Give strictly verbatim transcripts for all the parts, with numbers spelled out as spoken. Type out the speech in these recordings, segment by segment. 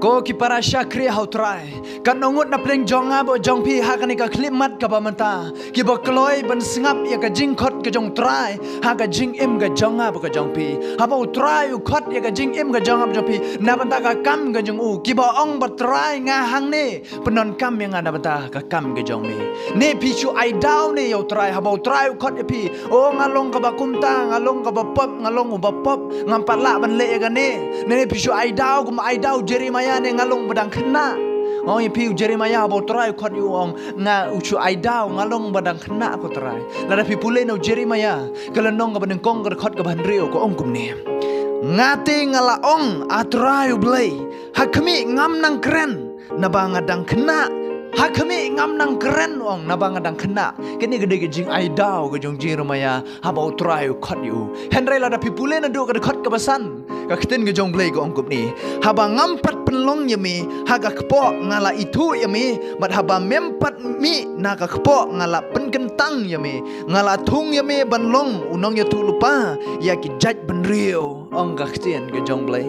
Ko ki para shakri ha u Trai, katno ngut na pdeng jong nga bad jong phi ha kane ka khyllipmat kaba mynta kiba kloi ban sngap ïa ka jingkhot ka jong u Trai ha ka jingim ka jong nga bad ka jong phi. Haba u Trai u khot ïa ka jingim ka jong nga bad jong phi na bynta ka kam ka jong u, kiba ong ba Trai nga hangne, pyndonkam ïa nga na bynta ka kam ka jong me. Ne phi shu ai daw ne ïa u Trai haba u Trai u khot ïa phi, o nga long kaba kumta, nga long kaba pop, nga long uba pop, ngam pat lah ban leh ïa kane. Ne phi shu ai daw kum ai daw Jeremiah ne, nga long ba dang khynnah. Ong ïa phi u Jeremiah haba u Trai u khot ïa u, ong nga, u shu ai daw, nga long ba dang khynnah ko Trai. Lada phi pule na u Jeremiah ka lynnong kaba nyngkong ka dkhot kaba hynriew ka ong kumne: Nga te nga la ong, A Trai U Blei, ha khmih ngam nang kren, naba nga dang khynnah. Ha khmih ngam nang kren, ong, naba nga dang khynnah. Kane ka dei ka jingai daw ka jong Jeremiah haba u Trai u khot ïa u. Hynrei lada phi pule naduh ka dkhot kaba san, ka ktien ka jong u Blei ka ong kumne: Haba ngam pat pynlong ïa me ha ka kpoh nga la ithuh ïa me, bad haba mem pat mih na ka kpoh nga la pynkyntang ïa me. Nga la thung ïa me ban long u nongïathuhlypa ïa ki jaitbynriew. Ong ka ktien ka jong u Blei.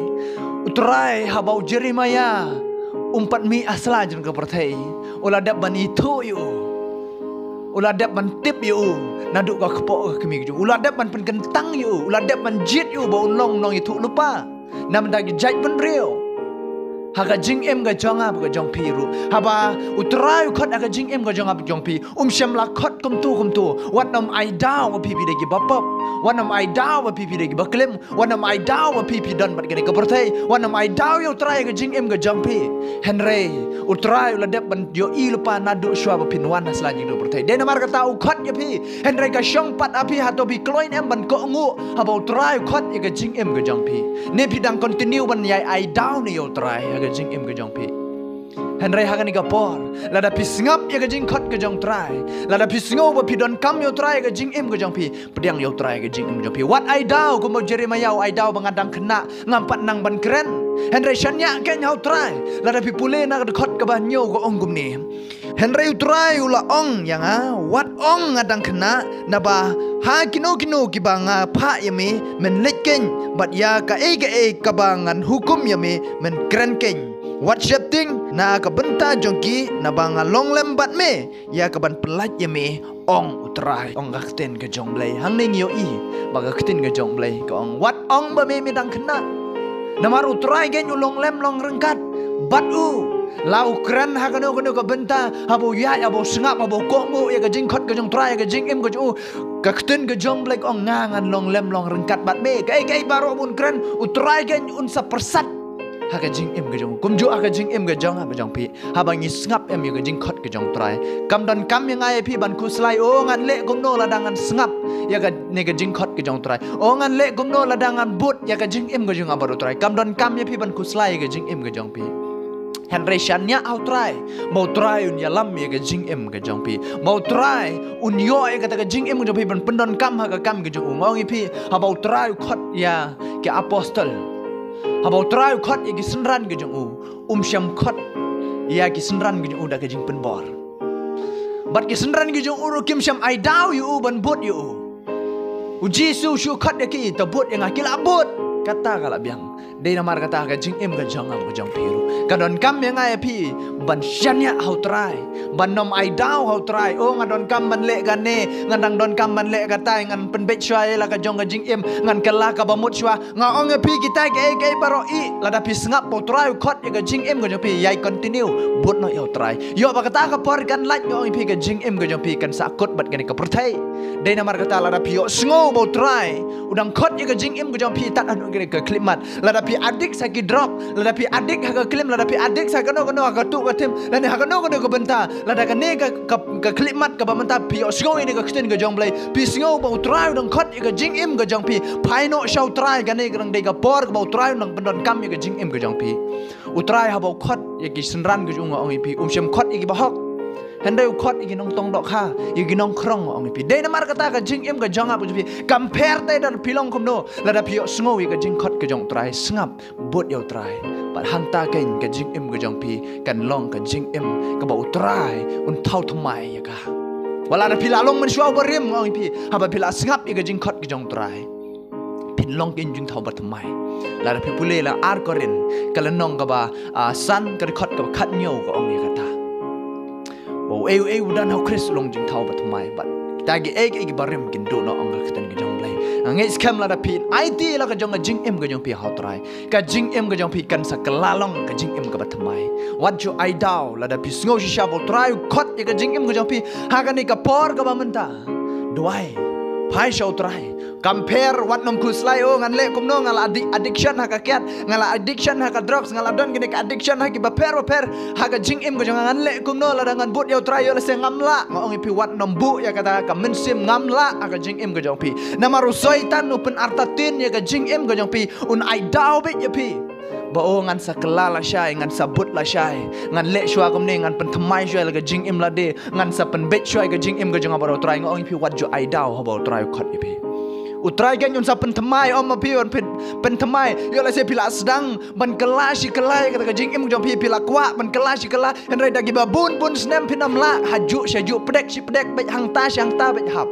U Trai haba u Jeremiah um pat mih ha sla jong ka pyrthei, u la dep ban ithuh ïa u, u la dep ban tip ïa u naduh ka kpoh ka khmih ka jong u, u la dep ban pynkyntang ïa u, u la dep ban jied ïa u ba un long nongïathuhlypa na bynta ki jaitbynriew. Ha ka jingim ka jong nga bad ka jong phi ruh, haba u Trai u khot ha ka jingim ka jong nga bad jong phi, um shym la khot kumto kumto. Wat nym ai daw ba phi phi dei kiba pop, wat nym ai daw ba phi phi dei kiba klim, wat nym ai daw ba phi phi don bad kane ka pyrthei, wat nym ai daw ïa u Trai ha ka jingim ka jong phi. Hynrei u Trai u la dep ban ïohi lypa naduh shuwa ba phin wan ha sla jong ka pyrthei. Dei namar kata u khot ïa phi. Hynrei ka shong pat ha phi, hato phi kloi ne em ban kohnguh haba u Trai u khot ïa ka jingim ka jong phi? Ne phi dang continue ban ïai ai daw ne ïa u Trai ha ka jingim ka jong phi? Hynrei ha kane ka por, lada phi sngap ïa ka jingkhot ka jong u Trai, lada phi sngew ba phi donkam ïa u Trai ha ka jingim ka jong phi, pdiang ïa u Trai ha ka jingim ka jong phi. Wat ai daw kumba u Jeremiah u ai daw ba nga dang khynnah, ngam pat nang ban kren. Hynrei shaniah kein ha u Trai. Lada phi pule na ka dkhot kaba hynñiew ka ong kumne: Hynrei u Trai u la ong ïa nga, wat ong nga dang khynnah, naba ha kino kino kiba nga phah ïa me men leit kein, bad ïa kaei kaei kaba ngan hukum ïa me men kren kein. Wat sheptieng na ka bynta jong ki, naba nga long lem bad me ïa kaban pyllait ïa me, ong u Trai. Ong ka ktien ka jong u Blei. Hangne ngi ïohi ba ka ktien ka jong u Blei ka ong, wat ong ba me me dang khynnah. Namar u Trai kein u long lem long ryngkat bad u. La u kren ha kano kano ka bynta, haba u ïaid, haba u sngap, haba u kohnguh ïa ka jingkhot ka jong u Trai ha ka jingim ka jong u, ka ktien ka jong u Blei ka ong, nga ngan long lem long ryngkat bad me. Kaei kaei baroh ba un kren, u Trai kein un sa pyrsad ha ka jingim ka jong u. Kumjuh ha ka jingim ka jong nga bad jong phi, haba ngi sngap em ïa ka jingkhot ka jong u Trai, kam donkam ïa nga ïa phi ban khuslai, o ngan leh kumno lada ngan sngap ïa kane ka jingkhot ka jong u Trai, o ngan leh kumno lada ngan bud ïa ka jingim ka jong nga bad u Trai. Kam donkam ïa phi ban khuslai ïa ka jingim ka jong phi. Hynrei shaniah ha u Trai, ba u Trai un ïalam ïa ka jingim ka jong phi, ba u Trai un ïoh ïa kata ka jingim ka jong phi ban pyndonkam ha ka kam ka jong u. Nga ong ïa phi, haba u Trai u khot ïa ki apostol, haba u Trai u khot ïa ki synran ka jong u, um shym khot ïa ki synran ka jong u da ka jingpynbor. Bad ki synran ka jong u ruh kim shym ai daw ïa u ban bud ïa u. U Jisu u shu khot ïa ki, to bud ïa nga, ki la bud. Kata ka la biang. Dei namar kata ha ka jingim ka jong nga ka jong phi ruh, ka donkam ïa nga ïa phi ban shaniah ha u Trai, ban nym ai daw ha u Trai. O nga donkam ban leh kane, nga dang donkam ban leh katai, ngan pynbeit shuwa ïa la ka jong ka jingim, ngan kylla kaba mut shuwa. Nga ong ïa phi, kitai kaei kaei baroh, i lada phi sngap ba u Trai u khot ïa ka jingim ka jong phi, ïai continue bud noh ïa u Trai. Ïoh ba kata ka por kan lait, nga ong ïa phi, ka jingim ka jong phi kan sahkut bad kane ka pyrthei. Dei namar kata lada phi ïohsngew ba u Trai u dang khot ïa ka jingim ka jong phi, tad haduh kane ka khyllipmat, lada phi addict sha ki drug, lada phi addict ha ka klim, lada phi addict sha kano kano, ha ka tuh ka thim, lane ha kano kano ka bynta, lada kane ka, ka, ka khyllipmat kaba mynta phi ïohsngew ïa kane ka ktien ka jong u Blei, phi sngew ba u Trai u dang khot ïa ka jingim ka jong phi, phai noh sha u Trai. Kane ka dang dei ka por kaba u Trai u dang pyndonkam ïa ka jingim ka jong phi. U Trai haba u khot ïa ki synran ka jong u, nga ong ïa phi, um shym khot ïa kiba hok. Hynrei u khot ïa ki nongtong dohkha, ïa ki nongkhrong, nga ong ïa phi. Dei namar kata ka jingim ka jong nga ka jong phi, kam pher te da phi long kumno, lada phi ïohsngew ïa ka jingkhot ka jong u Trai, sngap, bud ïa u Trai. Bad hangta kein ka jingim ka jong phi kan long ka jingim kaba u Trai un thaw thymmai ïa ka. Wat lada phi la long mynshuwa uba rim, nga ong ïa phi, haba phi la sngap ïa ka jingkhot ka jong u Trai, phi long ki jingthaw bathymmai. Lada phi pule la ar Korinth ka lynnong kaba, ah, san ka dkhot kaba khathynñiew ka ong ïa kata. Ba uei uei u don ha u Khrist u long jingthaw bathymmai bad kita kiei kiei kiba rim kin duh noh, ong ka ktien ka jong U Blei. Nga ngeit skhem lada phi aiti la ka jong ka jingim ka jong phi ha u Trai, ka jingim ka jong phi kan sa kylla long ka jingim kaba thymmai. Wat ju ai daw, lada phi sngew shisha ba u Trai u khot ïa ka jingim ka jong phi ha kane ka por kaba mynta, duwai, phai sha u Trai. Kam pher wat nym khuslai, oh, ngan leh kumno, nga la addi-, addiction ha ka kiad, nga la addiction ha ka drugs, nga la don kine ka addiction ha kiba pher ba pher ha ka jingim ka jong nga, ngan leh kumno lada ngan bud ïa u Trai, ïoh lehse ngam lah. Nga ong ïa phi, wat nym buh ïa kata ka mynsiem ngam lah ha ka jingim ka jong phi. Namar u Soitan u pynartatien ïa ka jingim ka jong phi, un ai daw beit ïa phi ba, oh, ngan sa kylla lashai, ngan sa bud lashai, ngan leh shuwa kumne, ngan pynthymmai shuwa ïa la ka jingim lade, ngan sa pynbeit shuwa ïa ka jingim ka jong nga bad u Trai. Nga ong ïa phi, wat ju ai daw haba u Trai u khot ïa phi. U Trai kan un sa pynthymmai, ym ma phi ban pyn-, pynthymmai. Ïoh lehse phi la sdang ban kylla shi kylla ïa kata ka jingim ka jong phi, phi la kwah ban kylla shi kylla, hynrei da kiba bun bun snem phin ym lah, ha juh sha juh, pdek shi pdek, beit hangta shi hangta beit hap.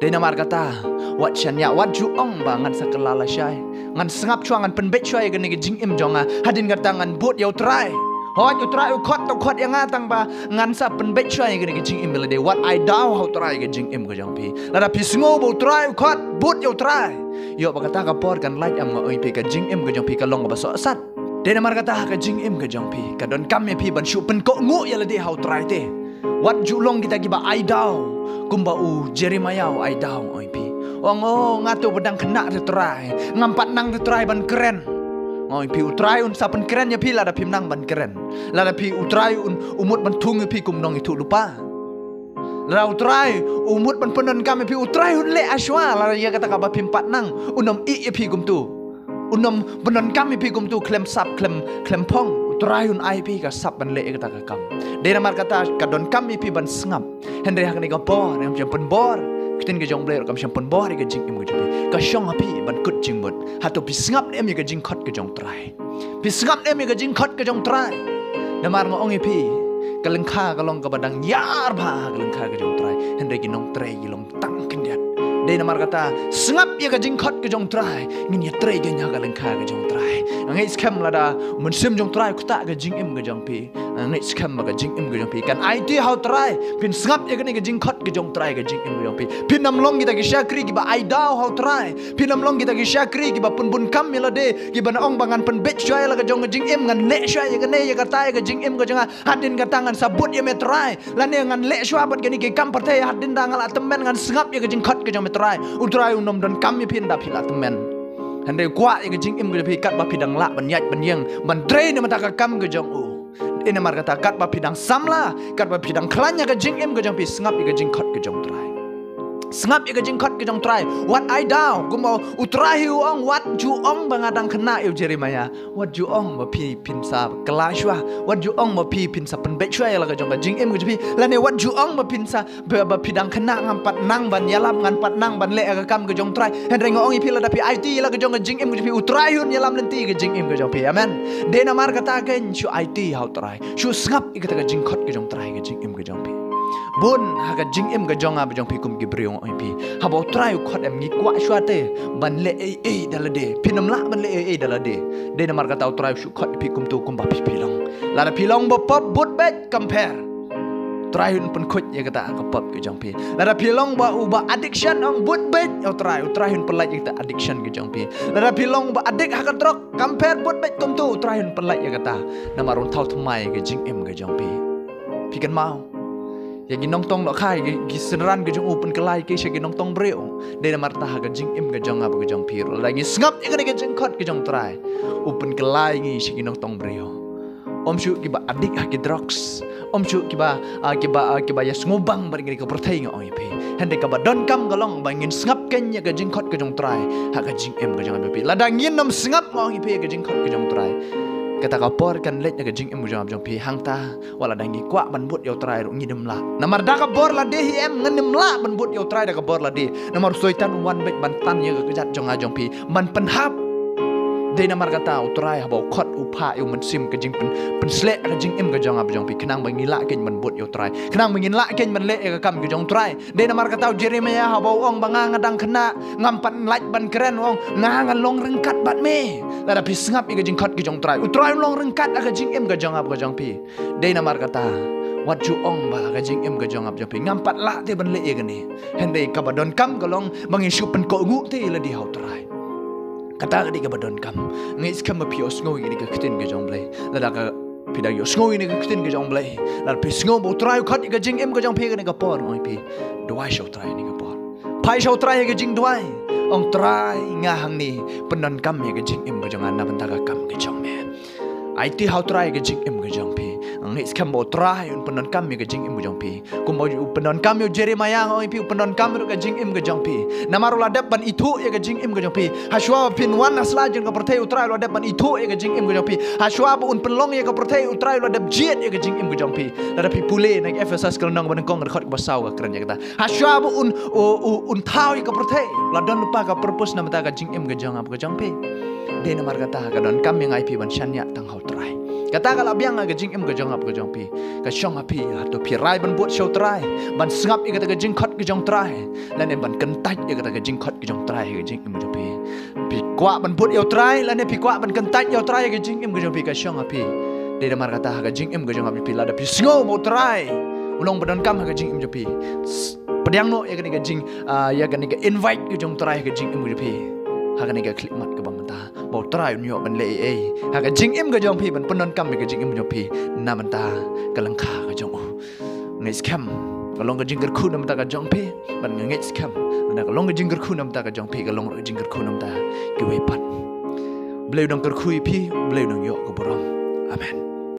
Dei namar kata, wat shaniah, wat ju ong ba ngan sa kylla lashai, ngan sngap shuwa, ngan pynbeit shuwa ïa kane ka jingim jong nga, hadien kata ngan bud ïa u Trai. Hooid, u Trai u khot, u khot ïa nga tang ba ngan sa pynbeit shuwa ïa kane ka jingim ïa lade. Wat ai daw ha u Trai ïa ka jingim ka jong phi. Lada phi sngew ba u Trai u khot, bud ïa u Trai. Ïoh ba kata ka por kan lait em, nga ong ïa phi, ka jingim ka jong phi ka long kaba sohsat. Dei namar kata ha ka jingim ka jong phi, ka donkam ïa phi ban shu pynkohnguh ïa lade ha u Trai te. Wat ju long kita kiba ai daw kumba u Jeremiah u ai daw, nga ong ïa phi. Ong, oh, nga to ba dang khynnah te Trai, ngam pat nang te Trai ban kren. Nga ong ïa phi, u Trai un sa pynkren ïa phi lada phim nang ban kren. Lada phi, u Trai un, u mut ban thung ïa phi kum u nongïathuhlypa. Lada u Trai u mut ban pyndonkam ïa phi, u Trai un leh shuwa, lada ïa kata kaba phim pat nang un ym ïeh ïa phi kumto, un ym pyndonkam ïa phi kumto khlem sap, khlem, khlem phong. U Trai un ai phi ka sap ban leh ïa kata ka kam. Dei namar kata ka donkam ïa phi ban sngap. Hynrei ha kane ka por, ngam shym pynbor, ka ktien ka jong U Blei ruh kam shym pynbor ïa ka jingim ka jong phi. Ka shong ha phi ban kut jingmut. Hato phi sngap ne em ïa ka jingkhot ka jong u Trai? Phi sngap ne em ïa ka jingkhot ka jong u Trai? Namar nga ong ïa phi, ka lyngkha ka long kaba dang ïar bha ha ka lyngkha ka jong u Trai, hynrei ki nongtrei ki long tang khyndiat. Dei namar kata, sngap ïa ka jingkhot ka jong u Trai, ngin ïatrei keiñ ha ka lyngkha ka jong u Trai. Nga ngeit skhem lada u Mynsiem jong u Trai u ktah ka jingim ka jong phi, nga ngeit skhem ba ka jingim ka jong phi kan aiti ha u Trai. Phin sngap ïa kane ka jingkhot ka jong u Trai, ka jingim ka jong phi. Phin ym long kita ki shakri kiba ai daw ha u Trai. Phin ym long kita ki shakri kiba pynbun kam ïa lade, kiba na ong ba ngan pynbeit shuwa ïa la ka jong ka jingim, ngan leh shuwa ïa kane ïa kata ïa ka jingim ka jong nga, hadien kata ngan sa bud ïa me Trai. Lane ngan leh shuwa bad kine ki kam pyrthei, hadien da nga la tymmen, ngan sngap ïa ka jingkhot ka jong me Trai. U Trai un ym donkam ïa phi ynda phi la tymmen. Hynrei u kwah ïa ka jingim ka jong phi katba phi dang lah ban ïaid ban ïeng, ban trei na bynta ka kam ka jong u. Dei namar kata, katba phi dang samla, katba phi dang khlaiñ ha ka jingim ka jong phi, sngap ïa ka jingkhot ka jong u Trai. Sngap ïa ka jingkhot ka jong u Trai. Wat ai daw, kumba u Trai hi u ong, wat ju ong ba nga dang khynnah, ïa u Jeremiah. Wat ju ong ba phi phin sa kylla shuwa. Wat ju ong ba phi phin sa pynbeit shuwa ïa la ka jong ka jingim ka jong phi. Lane wat ju ong ba phin sa, ba, ba phi dang khynnah, ngam pat nang ban ïalap, ngam pat nang ban leh ïa ka kam ka jong u Trai. Hynrei nga ong ïa phi, lada phi aiti ïa la ka jong ka jingim ka jong phi, u Trai un ïalam lynti ïa ka jingim ka jong phi. Amen. Dei namar kata keiñ, shu aiti ha u Trai. Shu sngap ïa kata ka jingkhot ka jong u Trai ha ka jingim ka jong phi. Bun ha ka jingim ka jong nga bad jong phi kum ki briew, nga ong ïa phi, haba u Trai u khot em, ngi kwah shuwa te ban leh ei ei da lade. Phin ym lah ban leh ei ei da lade. Dei namar kata u Trai u shu khot ïa phi kumto kumba phi, phi long. Lada phi long ba pop, bud beit, kam pher. U Trai un pynkhuid ïa kata ka pop ka jong phi. Lada phi long ba uba addiction, ong bud beit ïa u Trai, u Trai un pynlait ïa kata addiction ka jong phi. Lada phi long ba addict ha ka drok, kam pher, bud beit kumto, u Trai un pynlait ïa kata. Namar un thaw thymmai ïa ka jingim ka jong phi. Phi kynmaw ïa ki nongtong lok, ha ki, ki synran ka jong u, u pynkylla ïa ki sha ki nongtong briew. Dei namar kata ha ka jingim ka jong nga bad ka jong phi ruh, lada ngi sngap ïa kane ka jingkhot ka jong u Trai, u pynkylla ïa ngi sha ki nongtong briew. Ym shuh kiba addict ha ki drugs. Ym shuh kiba, ah, kiba, ah, kiba ïa sngewbang bad kine ki pyrthei, nga ong ïa phi. Hynrei kaba donkam ka long ba ngin sngap keiñ ïa ka jingkhot ka jong u Trai ha ka jingim ka jong nga bad phi. Lada ngin ym sngap, nga ong ïa phi, ïa ka jingkhot ka jong u Trai, kata ka por kan leit na ka jingim ka jong nga bad jong phi. Hangta wat lada ngi kwah ban bud ïa u Trai ruh ngin ym lah. Namar da ka bor lade hi em, ngin ym lah ban bud ïa u Trai da ka bor lade. Namar u Soitan u wan beit ban tan ïa ka kjat jong nga jong phi, ban pynhap. Dei namar kata u Trai haba u khot u phah ïa u mynsiem ka jingpyn, pynsleh ka jingim ka jong nga bad jong phi, khnang ba ngi lah kein ban bud ïa u Trai, khnang ba ngin lah kein ban leh ïa ka kam ka jong u Trai. Dei namar kata u Jeremiah haba u ong ba nga nga dang khynnah, ngam pat lait ban kren, u ong nga nga long ryngkat bad me. Lada phi sngap ïa ka jingkhot ka jong u Trai, u Trai u long ryngkat ha ka jingim ka jong nga bad ka jong phi. Dei namar kata, wat ju ong ba ka jingim ka jong nga bad jong phi ngam pat lah te ban leh ïa kane. Hynrei kaba donkam ka long ba ngin shu pynkohnguh te ïa lade ha u Trai. Kata ka dei kaba donkam. Nga ngeit skhem ba phi ïohsngew ïa kane ka ktien ka jong u Blei. Lada ka phi dang ïohsngew ïa kane ka ktien ka jong u Blei, lada phi sngew ba u Trai u khot ïa ka jingim ka jong phi ha kane ka por, nga ong ïa phi, duwai sha u Trai ha kane ka por. Phai sha u Trai ha ka jingduwai. Ong, Trai, nga hangne pyndonkam ïa ka jingim ka jong nga na bynta ka kam ka jong me. Aiti ha u Trai ka jingim ka jong phi. Nga ngeit skhem ba u Trai un pyndonkam ïa ka jingim ka jong phi. Kumba u pyndonkam ïa u Jeremiah, nga ong ïa phi, u pyndonkam ruh ka jingim ka jong phi. Namar u la dep ban ithuh ïa ka jingim ka jong phi. Hashwa ba phin wan ha sla jong ka pyrthei, u Trai u la dep ban ithuh ïa ka jingim ka jong phi. Hashwa ba un pynlong ïa ka pyrthei, u Trai u la dep jied ïa ka jingim ka jong phi. Lada phi pule na Ephesus ka lynnong ba nyngkong, ka dkhot kaba saw, ka kren ïa kata. Hashwa ba un, u, u, un thaw ïa ka pyrthei, la don lypa ka purpose na bynta ka jingim ka jong nga bad ka jong phi. Dei namar kata ka donkam ïa nga ïa phi ban shaniah tang ha u Trai. Kata ka la biang ha ka jingim ka jong nga bad ka jong phi. Ka shong ha phi, hato phi rai ban bud sha u Trai, ban sngap ïa kata ka jingkhot ka jong u Trai, lane ban kyntait ïa kata ka jingkhot ka jong u Trai ha ka jingim ka jong phi. Phi kwah ban bud ïa u Trai lane phi kwah ban kyntait ïa u Trai ha ka jingim ka jong phi, ka shong ha phi. Dei namar kata ha ka jingim ka jong nga bad jong phi, lada phi sngew ba u Trai u long ba donkam ha ka jingim jong phi, s-, pdiang noh ïa kane ka jing, ah, ïa kane ka invite ka jong u Trai ha ka jingim ka jong phi. Ha kane ka khyllipmat kaba mynta, ba u Trai un ïoh ban leh ei ei ha ka jingim ka jong phi, ban pyndonkam ïa ka jingim ka jong phi na bynta ka lyngkha ka jong u. Ngeit skhem ka long ka jingkyrkhu na bynta ka jong phi, bad nga ngeit skhem lada ka long ka jingkyrkhu na bynta ka jong phi, ka long ruh ka jingkyrkhu na bynta kiwei pat. Blei u dang kyrkhu ïa phi, Blei u dang ïoh ka burom. Amen.